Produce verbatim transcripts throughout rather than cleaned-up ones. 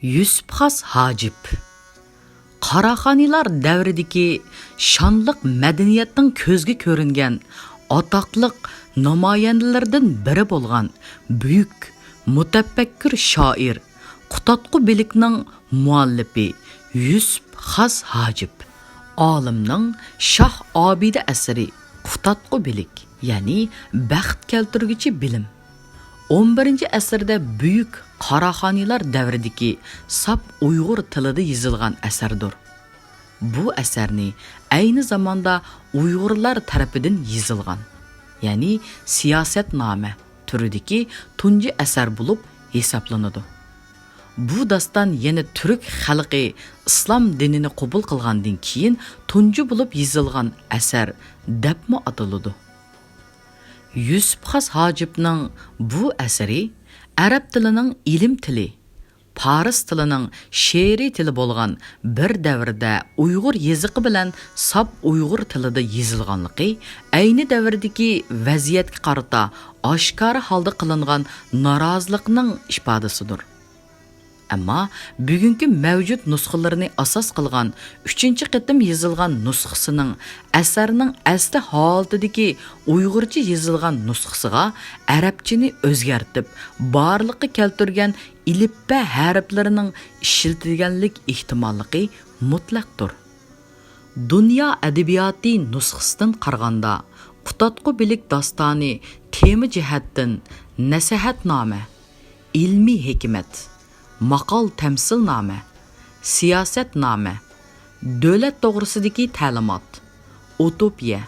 يۈسۈپ خاس ھاجىپ. قاراخانىيلار دەۋرىدىكى شانلىق مەدەنىيەتنىڭ كۆزگە كۆرۈنگەن ئاتاقلىق نامايەندىلىرىدىن بىرى بولغان بۈيۈك مۇتەپەككۇر شائىر قۇتادغۇ بىلىكنىڭ مۇئەللىپى يۈسۈپ خاس ھاجىپ. ئالىمنىڭ شاھ ئابىدە ئەسىرى قۇتادغۇ بىلىك، يەنى بەخت كەلتۈرگۈچى بىلىم. ئون بىرىنچى ئەسىردە بۈيۈك قاراخانىيلار دەۋرىدىكى ساپ ئۇيغۇر تىلىدا يېزىلغان ئەسەردۇر. بۇ ئەسەرنى ئەينى زاماندا ئۇيغۇرلار تەرىپىدىن يېزىلغان، يەنى سىياسەتنامە تۈرىدىكى تۇنجى ئەسەر بولۇپ ھېسابلىنىدۇ. بۇ داستان يەنە تۈرك خەلقى ئىسلام دىنىنى قوبۇل قىلغاندىن كېيىن تۇنجى بولۇپ يېزىلغان ئەسەر دەپمۇ ئاتىلىدۇ. يۈسۈپ خاس ھاجىپنىڭ بۇ ئەسىرى ئەرەب تىلىنىڭ ئىلىم تىلى، پارس تىلىنىڭ شېئىرىي تىلى بولغان بىر دەۋردە ئۇيغۇر يېزىقى بىلەن ساپ ئۇيغۇر تىلىدا يېزىلغانلىقى ئەينى دەۋردىكى ۋەزىيەتكە قارىتا ئاشكارا ھالدا قىلىنغان نارازىلىقنىڭ ئىپادىسىدۇر. ئەمما بۈگۈنكى مەۋجۇت نۇسخىلىرىنى ئاساس قىلغان ئۈچىنچى قېتىم يېزىلغان نۇسخىسىنىڭ ئەسەرنىڭ ئەسلى ھالىتىدىكى ئۇيغۇرچە يېزىلغان نۇسخىسىغا ئەرەبچىنى ئۆزگەرتىپ، بارلىققا كەلتۈرگەن ئېلىپبە ھەرپلىرىنىڭ ئىشلىتىلگەنلىك ئېھتىماللىقى مۇتلەقتۇر. دۇنيا ئەدەبىياتى نۇسخىسىدىن قارىغاندا، قۇتادغۇ بىلىك داستانى تېما جەھەتتىن نەسىھەتنامە، ئىلمىي ھېكمەت، ماقال-تەمسىلنامە، سىياسەتنامە، دۆلەت توغرىسىدىكى تەلىمات، ئۇتوپىيە،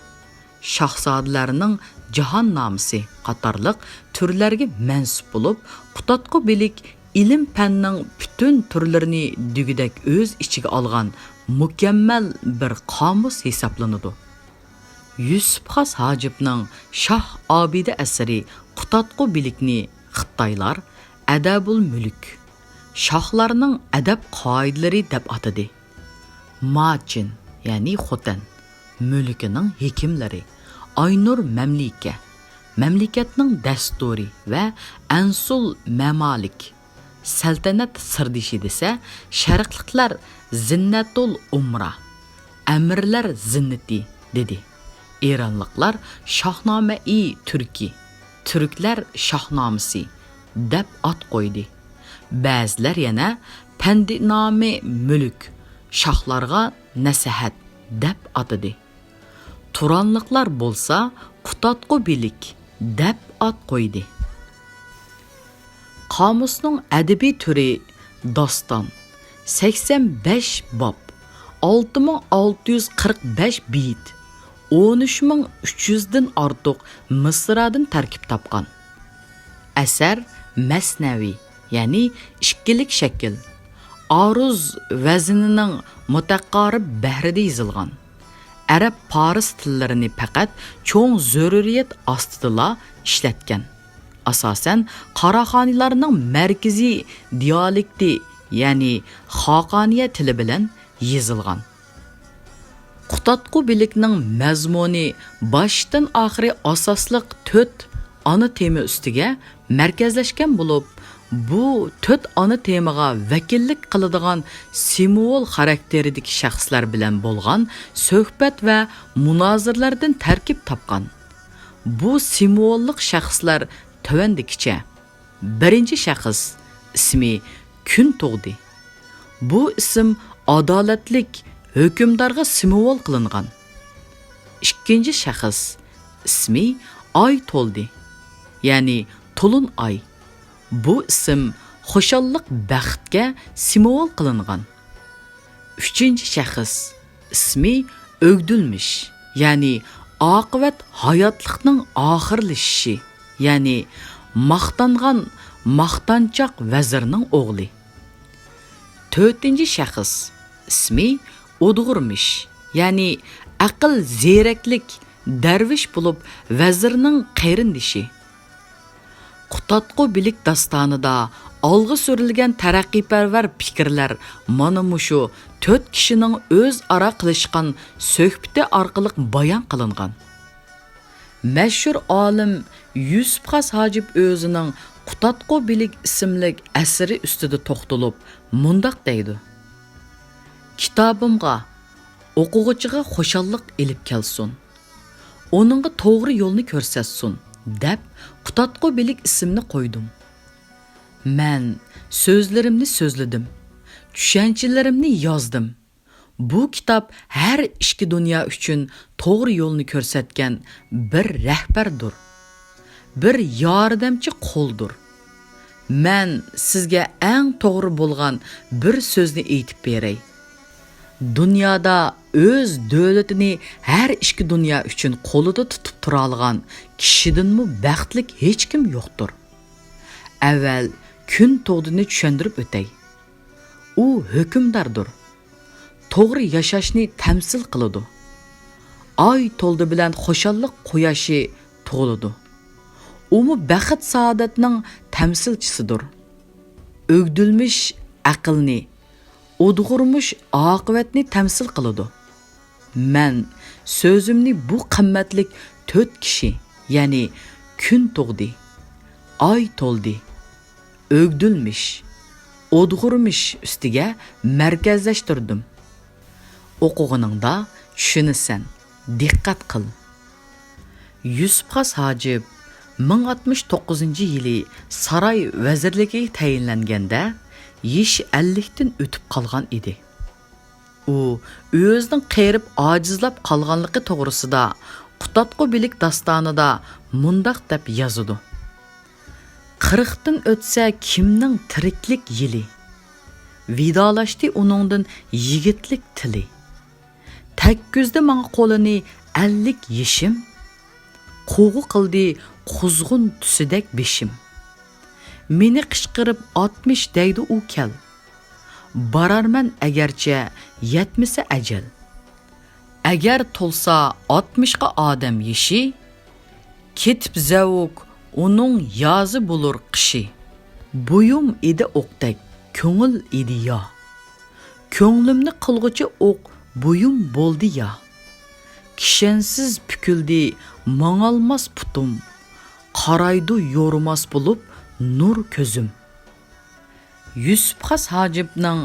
شاھزادىلەرنىڭ جاھاننامىسى قاتارلىق تۈرلەرگە مەنسۇپ بولۇپ، قۇتادغۇ بىلىك ئىلىم-پەننىڭ پۈتۈن تۈرلىرىنى دېگۈدەك ئۆز ئىچىگە ئالغان مۇكەممەل بىر قامۇس ھېسابلىنىدۇ. يۈسۈپ خاس ھاجىپنىڭ شاھ ئابىدە ئەسىرى قۇتادغۇ بىلىكنى خىتايلار ئەدەبۇل مۈلۈك، شاھلارنىڭ ئەدەپ قائىدىلىرى دەپ ئاتىدى. ماچىن، يەنى خوتەن، مۈلكىنىڭ ھېكىملىرى، ئاينۇر مەملىكە، مەملىكەتنىڭ دەستۇرى ۋە ئەنسۇل مەمالىك، سەلتەنەت سىردىشى دېسە، شەرقلىقلار زىننەتۇل ئۇمرا، ئەمىرلەر زىننىتى دېدى. ئىرانلىقلار شاھنامە-ئى تۈركى، تۈركلەر شاھنامىسى دەپ ئات قويدى. بەزىلەر يەنە پەندىنامە مۈلۈك، شاھلارغا نەسىھەت دەپ ئاتىدى. تۇرانلىقلار بولسا قۇتادغۇ بىلىك دەپ ئات قويدى. قامۇسنىڭ ئەدەبىي تۈرى داستان، سەكسەن بەش باب، ئالتە مىڭ ئالتە يۈز قىرىق بەش بېيىت، ئون ئۈچ مىڭ ئۈچ يۈزدىن ئارتۇق مىسرادىن تەركىب تاپقان. ئەسەر مەسنەۋى، يەنى ئىككىلىك شەكىل، ئارۇز ۋەزنىنىڭ مۇتەقارىب بەھرىدە يېزىلغان. ئەرەب پارس تىللىرىنى پەقەت چوڭ زۆرۈرىيەت ئاستىدىلا ئىشلەتكەن. ئاساسەن، قاراخانىيلارنىڭ مەركىزىي دىيالېكتى، يەنى خاقانىيە تىلى بىلەن يېزىلغان. قۇتادغۇ بىلىكنىڭ مەزمۇنى باشتىن ئاخىرى ئاساسلىق تۆت ئانا تېما ئۈستىگە مەركەزلەشكەن بولۇپ، بۇ تۆت ئانا تېمىغا ۋەكىللىك قىلىدىغان سىمۋول خاراكتېرىدىكى شەخسلەر بىلەن بولغان سۆھبەت ۋە مۇنازىرىلەردىن تەركىب تاپقان. بۇ سىمۋوللۇق شەخسلەر تۆۋەندىكىچە. بىرىنچى شەخس، ئىسمى كۈن تۇغدى. بۇ ئىسىم ئادالەتلىك ھۆكۈمدارغا سىمۋول قىلىنغان. ئىككىنچى شەخس، ئىسمى ئاي تولدى، يەنى تولۇن ئاي. بۇ ئىسىم خۇشاللىق، بەختكە سىمۋول قىلىنغان. ئۈچىنچى شەخس، ئىسمى ئۆگدۈلمىش، يەنى ئاقىۋەت ھاياتلىقنىڭ ئاخىرلىشىشى، يەنى ماختانغان ماختانچاق ۋەزىرنىڭ ئوغلى. تۆتىنچى شەخس، ئىسمى ئۇدغۇرمىش، يەنى ئەقىل زېرەكلىك دەرۋىش بولۇپ ۋەزىرنىڭ قېرىندىشى. قۇتادغۇ بىلىك داستانىدا ئالغا سۈرۈلگەن تەرەققىيپەرۋەر پىكىرلەر مانا مۇشۇ تۆت كىشىنىڭ ئۆزئارا قىلىشقان سۆھبىتى ئارقىلىق بايان قىلىنغان. مەشھۇر ئالىم يۈسۈپ خاس ھاجىپ ئۆزىنىڭ قۇتادغۇ بىلىك ئىسىملىك ئەسىرى ئۈستىدە توختىلىپ مۇنداق دەيدۇ: «كىتابىمغا ئوقۇغۇچىغا خۇشاللىق ئېلىپ كەلسۇن، ئۇنىڭغا توغرا يولنى كۆرسەتسۇن» دەپ قۇتادغۇ بىلىك ئىسىمنى قويدۇم. مەن سۆزلىرىمنى سۆزلىدىم، چۈشەنچىلىرىمنى يازدىم. بۇ كىتاب ھەر ئىككى دۇنيا ئۈچۈن توغرا يولنى كۆرسەتكەن بىر رەھبەردۇر، بىر ياردەمچى قولدۇر. مەن سىزگە ئەڭ توغرا بولغان بىر سۆزنى ئېيتىپ بېرەي. دۇنيادا ئۆز دۆلىتىنى ھەر ئىككى دۇنيا ئۈچۈن قولىدا تۇتۇپ تۇرالىغان كىشىدىنمۇ بەختلىك ھېچكىم يوقتۇر. ئەۋەل كۈن تۇغدىنى چۈشەندۈرۈپ ئۆتەي. ئۇ ھۆكۈمداردۇر. توغرا ياشاشنى تەمسىل قىلىدۇ. ئاي تولدى بىلەن خۇشاللىق قۇياشى تۇغۇلىدۇ. ئۇمۇ بەخت-سائادەتنىڭ تەمسىلچىسىدۇر. ئۆگدۈلمىش ئەقىلنى، ئۇدغۇرمىش ئاقىۋەتنى تەمسىل قىلىدۇ. مەن سۆزۈمنى بۇ قىممەتلىك تۆت كىشى، يەنى كۈن تۇغدى، ئاي تولدى، ئۆگدۈلمىش، ئۇدغۇرمىش ئۈستىگە مەركەزلەشتۈردۈم. ئوقۇغىنىڭدا چۈشىنىسەن، دىققەت قىل. يۈسۈپ خاس ھاجىپ مىڭ ئاتمىش توققۇزىنچى يىلى ساراي ۋەزىرلىكىگە تەيىنلەنگەندە، يېشى ئەللىكتىن ئۆتۈپ قالغان ئىدى. ئۇ ئۆزىنىڭ قېرىپ ئاجىزلاپ قالغانلىقى توغرىسىدا قۇتادغۇ بىلىك داستانىدا مۇنداق دەپ يازىدۇ: «قىرىقتىن ئۆتسە كىمنىڭ تىرىكلىك يىلى، ۋىدالاشتى ئۇنىڭدىن يىگىتلىك تىلى. تەگكۈزدى ماڭا قولىنى ئەللىك يېشىم، قوغۇ قىلدى قۇزغۇن تۈسىدەك بېشىم. مېنى قىچقىرىپ ئاتمىش دەيدۇ ئۇ كەل، بارارمەن ئەگەرچە يەتمىسە ئەجەل. ئەگەر تولسا ئاتمىشقا ئادەم يېشى، كېتىپ زەۋۇك ئۇنىڭ يازى بولۇر قىشى. بويۇم ئىدى ئوقتەك، كۆڭۈل ئىدى يا. كۆڭلۈمنى قىلغۇچى ئوق بويۇم بولدى يا. كىشەنسىز پۈكۈلدى ماڭالماس پۇتۇم، قارايدۇ يورۇماس بولۇپ نۇر كۆزۈم.» يۈسۈپ خاس ھاجىپنىڭ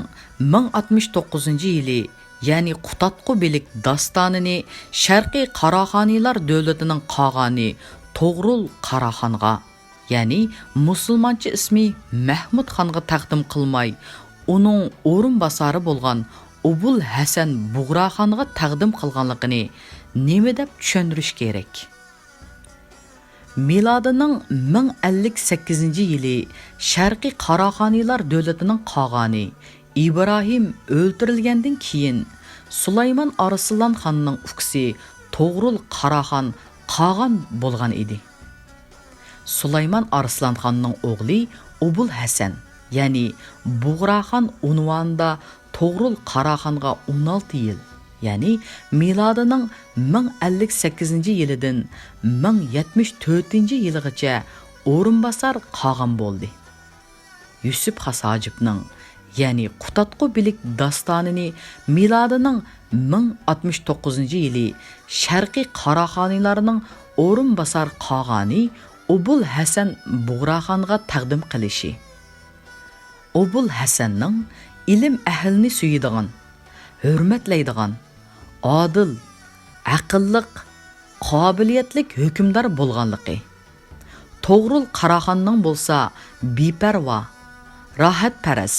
مىڭ ئاتمىش توققۇزىنچى يىلى، يەنى قۇتادغۇ بىلىك داستانىنى شەرقىي قاراخانىيلار دۆلىتىنىڭ قاغانى توغرۇل قاراخانغا، يەنى مۇسۇلمانچە ئىسمى مەھمۇد خانغا تەقدىم قىلماي، ئۇنىڭ ئورۇنباسارى بولغان ئوبۇل ھەسەن بۇغراخانغا تەقدىم قىلغانلىقىنى نېمە دەپ چۈشەندۈرۈش كېرەك؟ مىلادىنىڭ مىڭ ئەللىك سەككىزىنچى يىلى شەرقىي قاراخانىيلار دۆلىتىنىڭ قاغانى ئىبراھىم ئۆلتۈرۈلگەندىن كېيىن، سۇلايمان ئارسلان خاننىڭ ئۇكىسى توغرۇل قاراخان قاغان بولغان ئىدى. سۇلايمان ئارسلان خاننىڭ ئوغلى ئوبۇل ھەسەن، يەنى بۇغراخان ئۇنۋانىدا توغرۇل قاراخانغا ئون ئالتە يىل، يەنى مىلادىنىڭ مىڭ ئەللىك سەككىزىنچى يىلىدىن مىڭ يەتمىش تۆتىنچى يىلىغىچە ئورۇنباسار قاغان بولدى. يۈسۈپ خاس ھاجىپنىڭ، يەنى قۇتادغۇ بىلىك داستانىنى مىلادىنىڭ مىڭ ئاتمىش توققۇزىنچى يىلى شەرقىي قاراخانىيلارنىڭ ئورۇنباسار قاغانى ئوبۇل ھەسەن بۇغراخانغا تەقدىم قىلىشى. ئوبۇل ھەسەننىڭ ئىلىم ئەھلىنى سۆيىدىغان، ھۆرمەتلەيدىغان، ئادىل، ئەقىللىق، قابىلىيەتلىك ھۆكۈمدار بولغانلىقى، توغرۇل قاراخاننىڭ بولسا بىپەرۋا، راھەتپەرەس،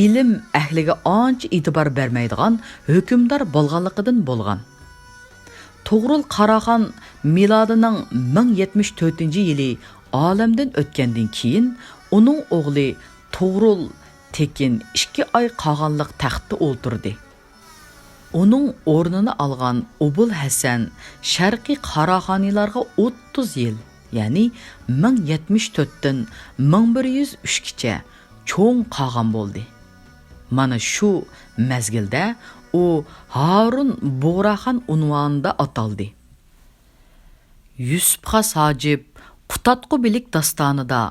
ئىلىم ئەھلىگە ئانچە ئېتىبار بەرمەيدىغان ھۆكۈمدار بولغانلىقىدىن بولغان. توغرۇل قاراخان مىلادىنىڭ مىڭ يەتمىش تۆتىنچى يىلى ئالەمدىن ئۆتكەندىن كېيىن، ئۇنىڭ ئوغلى توغرۇل تېكىن ئىككى ئاي قاغانلىق تەختتە ئولتۇردى. ئۇنىڭ ئورنىنى ئالغان ئوبۇل ھەسەن شەرقىي قاراخانىيلارغا ئوتتۇز يىل، يەنى مىڭ يەتمىش تۆتتىن مىڭ بىر يۈز ئۈچكىچە چوڭ قاغان بولدى. مانا شۇ مەزگىلدە ئۇ ھارۇن بۇغراخان ئۇنۋانىدا ئاتالدى. يۈسۈپ خاس ھاجىپ قۇتادغۇ بىلىك داستانىدا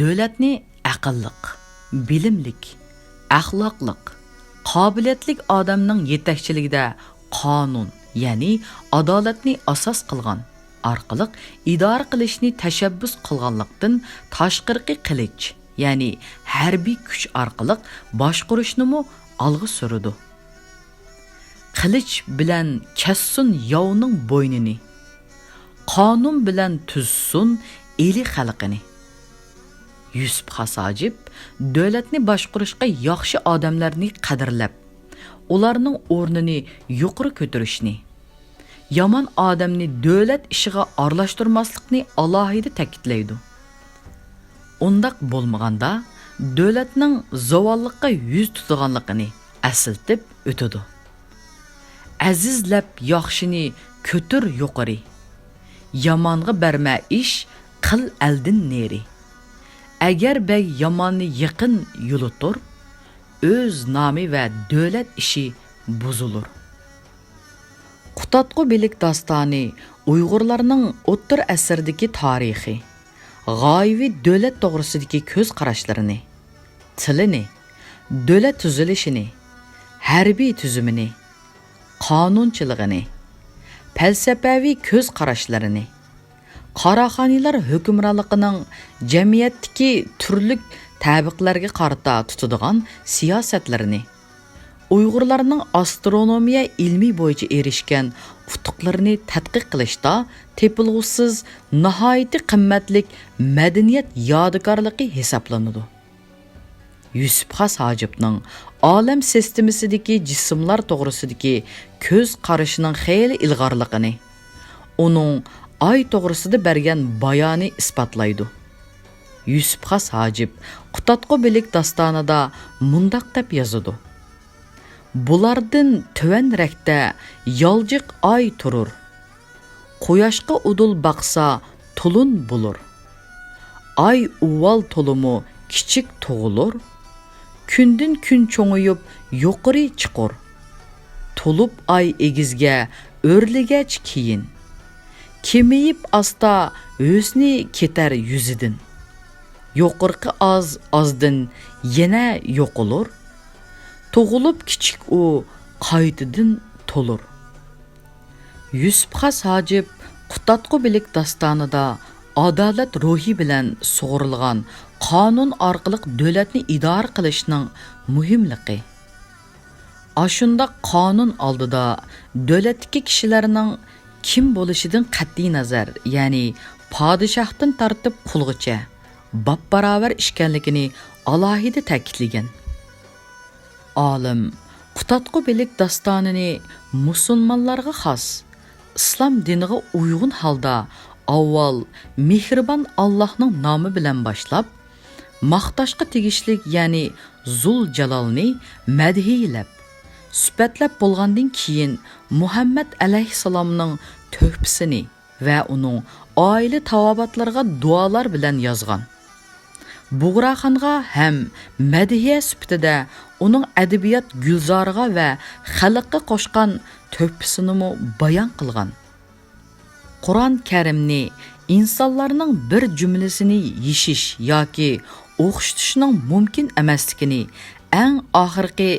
دۆلەتنى ئەقىللىق، بىلىملىك، ئەخلاقلىق، قابىلىيەتلىك ئادەمنىڭ يېتەكچىلىكىدە قانۇن، يەنى ئادالەتنى ئاساس قىلغان، ئارقىلىق ئىدارە قىلىشنى تەشەببۇس قىلغانلىقتىن، تاشقىرىقى قىلىچ، يەنى ھەربىي كۈچ ئارقىلىق باشقۇرۇشنىمۇ ئالغا سۈرىدۇ. قىلىچ بىلەن كەسسۇن ياۋنىڭ بوينىنى، قانۇن بىلەن تۈزسۇن ئىلى خەلقىنى. يۈسۈپ خاس ھاجىپ دۆلەتنى باشقۇرۇشقا ياخشى ئادەملەرنى قەدىرلەپ، ئۇلارنىڭ ئورنىنى يۇقىرى كۆتۈرۈشنى، يامان ئادەمنى دۆلەت ئىشىغا ئارىلاشتۇرماسلىقنى ئالاھىدە تەكىتلەيدۇ. ئۇنداق بولمىغاندا، دۆلەتنىڭ زاۋاللىققا يۈز تۇتىدىغانلىقىنى ئەسلىتىپ ئۆتىدۇ. ئەزىزلەپ ياخشىنى كۆتۈر يۇقىرى، يامانغا بەرمە ئىش، قىل ئەلدىن نېرى. ئەگەر بەگ ياماننى يېقىن يولۇتۇر، ئۆز نامى ۋە دۆلەت ئىشى بۇزۇلۇر. قۇتادغۇ بىلىك داستانى ئۇيغۇرلارنىڭ ئوتتۇرا ئەسىردىكى تارىخى، غايىۋى دۆلەت توغرىسىدىكى كۆز قاراشلىرىنى، تىلىنى، دۆلەت تۈزۈلۈشىنى، ھەربىي تۈزۈمىنى، قانۇنچىلىقىنى، پەلسەپەۋى كۆز قاراشلىرىنى، قاراخانىيلار ھۆكۈمرانلىقىنىڭ جەمئىيەتتىكى تۈرلۈك تەبىقىلەرگە قارىتا تۇتىدىغان سىياسەتلىرىنى، ئۇيغۇرلارنىڭ ئاسترونومىيە ئىلمى بويىچە ئېرىشكەن ئۇتۇقلىرىنى تەتقىق قىلىشتا تېپىلغۇسىز ناھايىتى قىممەتلىك مەدەنىيەت يادىكارلىقى ھېسابلىنىدۇ. يۈسۈپ خاس ھاجىپنىڭ ئالەم سىستېمىسىدىكى جىسىملار توغرىسىدىكى كۆز قارىشىنىڭ خېلى ئىلغارلىقىنى ئۇنىڭ ئاي توغرىسىدا بەرگەن بايانى ئىسپاتلايدۇ. يۈسۈپ خاس ھاجىپ قۇتادغۇ بىلىك داستانىدا مۇنداق دەپ يازىدۇ: بۇلاردىن تۆۋەنرەكتە يالجىق ئاي تۇرۇر. قۇياشقا ئۇدۇل باقسا، تولۇن بولۇر. ئاي ئۇۋال تولىمۇ كىچىك تۇغۇلۇر. كۈندىن كۈن چوڭىيىپ يۇقىرى چىقۇر. تولۇپ ئاي ئېگىزگە ئۆرلىگەچ كېيىن، كېمىيىپ ئاستا ھۆسنى كېتەر يۈزىدىن. يۇقىرىقى ئاز ئازدىن يەنە يوقىلۇر. تۇغۇلۇپ كىچىك ئۇ قايتىدىن تولۇر. يۈسۈپ خاس ھاجىپ قۇتادغۇ بىلىك داستانىدا ئادالەت روھى بىلەن سۇغۇرۇلغان قانۇن ئارقىلىق دۆلەتنى ئىدارە قىلىشنىڭ مۇھىملىقى، ئاشۇنداق قانۇن ئالدىدا دۆلەتتىكى كىشىلەرنىڭ كىم بولۇشىدىن قەتئىينەزەر، يەنى پادىشاھتىن تارتىپ قۇلغىچە باپباراۋەر ئىكەنلىكىنى ئالاھىدە تەكىتلىگەن. ئالىم قۇتادغۇ بىلىك داستانىنى مۇسۇلمانلارغا خاس، ئىسلام دىنىغا ئۇيغۇن ھالدا ئاۋۋال مېھرىبان ئاللاھنىڭ نامى بىلەن باشلاپ، ماختاشقا تېگىشلىك، يەنى زۇل جالالنى مەدھىيلەپ، سۈپەتلەپ بولغاندىن كېيىن، مۇھەممەد ئەلەيھىسسالامنىڭ تۆھپىسىنى ۋە ئۇنىڭ ئائىلە تاۋابىئاتلىرىغا دۇئالار بىلەن يازغان. بۇغراخانغا ھەم مەدھىيە سۈپىتىدە ئۇنىڭ ئەدەبىيات گۈلزارىغا ۋە خەلققە قوشقان تۆھپىسىنىمۇ بايان قىلغان. قۇرئان كەرىمنى ئىنسانلارنىڭ بىر جۈملىسىنى يېشىش ياكى ئوخشىتىشنىڭ مۇمكىن ئەمەسلىكىنى، ئەڭ ئاخىرقى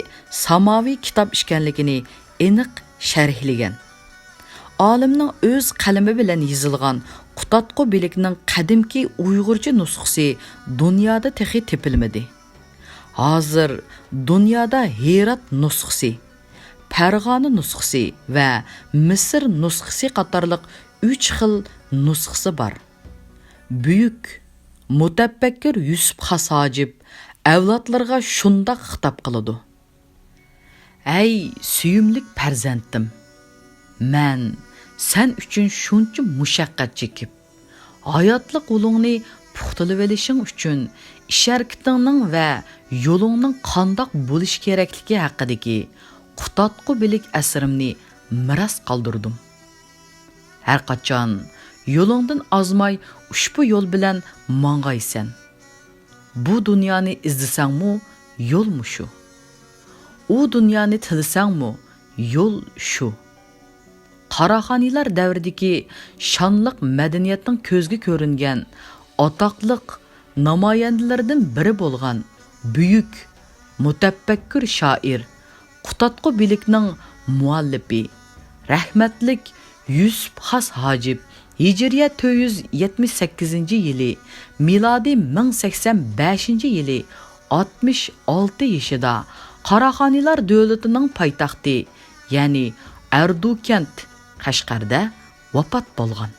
ساماۋىي كىتاب ئىكەنلىكىنى ئېنىق شەرھلىگەن. ئالىمنىڭ ئۆز قەلىمى بىلەن يېزىلغان قۇتادغۇ بىلىكنىڭ قەدىمكى ئۇيغۇرچە نۇسخىسى دۇنيادا تېخى تېپىلمىدى. ھازىر دۇنيادا ھىرات نۇسخىسى، پەرغانە نۇسخىسى ۋە مىسىر نۇسخىسى قاتارلىق ئۈچ خىل نۇسخىسى بار. بۈيۈك مۇتەپەككۇر يۈسۈپ خاس ھاجىپ ئەۋلادلىرىغا شۇنداق خىتاب قىلىدۇ: ئەي سۆيۈملۈك پەرزەنتىم! مەن سەن ئۈچۈن شۇنچە مۇشەققەت چېكىپ، ھاياتلىق يولۇڭنى پۇختىلىۋېلىشىڭ ئۈچۈن ئىش-ھەرىكىتىڭنىڭ ۋە يولۇڭنىڭ قانداق بولۇشى كېرەكلىكى ھەققىدىكى قۇتادغۇ بىلىك ئەسىرىمنى مىراس قالدۇردۇم. ھەرقاچان يولۇڭدىن ئازماي ئۇشبۇ يول بىلەن ماڭغايسەن. بۇ دۇنيانى ئىزدىسەڭمۇ يول مۇشۇ. ئۇ دۇنيانى تىلىسەڭمۇ يول شۇ. قاراخانىيلار دەۋرىدىكى شانلىق مەدەنىيەتنىڭ كۆزگە كۆرۈنگەن ئاتاقلىق نامايەندىلىرىدىن بىرى بولغان بۈيۈك مۇتەپەككۇر شائىر قۇتادغۇ بىلىكنىڭ مۇئەللىپى، رەھمەتلىك يۈسۈپ خاس ھاجىپ ھىجرىيە تۆت يۈز يەتمىش سەككىزىنچى يىلى، مىلادىي مىڭ سەكسەن بەشىنچى يىلى ئاتمىش ئالتە يېشىدا قاراخانىيلار دۆلىتىنىڭ پايتەختى، يەنى ئەردۇكەنت، قەشقەردە ۋاپات بولغان.